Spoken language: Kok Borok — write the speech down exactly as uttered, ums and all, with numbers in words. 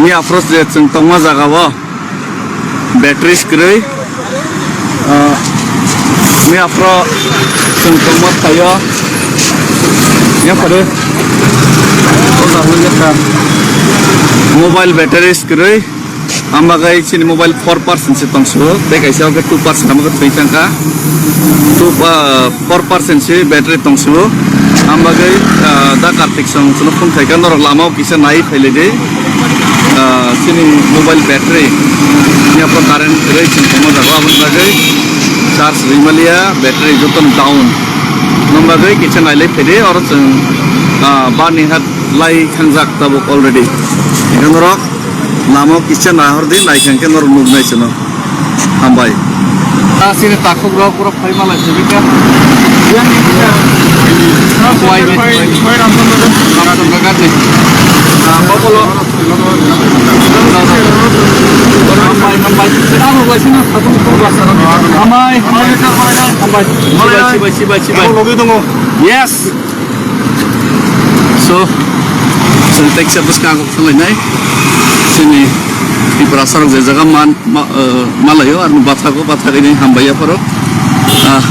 Ni aphro je chwng tongma jaga o batteries kwrwi. Ah, ni aphro chwng tongma thaio. Ya pare. O jaga o ya kha. Mobile batteries kwrwi. Ang bagwi chini mobile four percent se tongsugo, tei kaisa o khe two percent ang bagwi thwi thangkha. Two, ah, four percent se battery tongsugo. Ang bagwi, ah, da Kartik song chwngno phone khaikha, norok lama o kisa nai phailai di. Ah, chini mobile battery ni aphro current kwrwi chwng tongma jaga, aboni bagwi charge rwimaliya, battery jotono down. Nong bagwi kisa nailai phaidi, oro chwng, ah, barni hat lai thangjak tabuk already. Hingke norok lama o kisa nahor di, naikha hingke norok nuknai chwngno. Hambai. Ah, chini takhuk rok borok phai malai sibika. Yang ini ya. Kuai ni. Ramchandra Ghat ni. Ah, Bapolo. Hambai, hambai. Hambai. Hambai. Sibai, sibai, sibai, sibai. Yes. So, chwng teksa bwskang kok thanglainai. Chini Tiprasa rok je jaga man, ma, eh, malaio, ar bathago, bathagwi hambai apharo. Ah,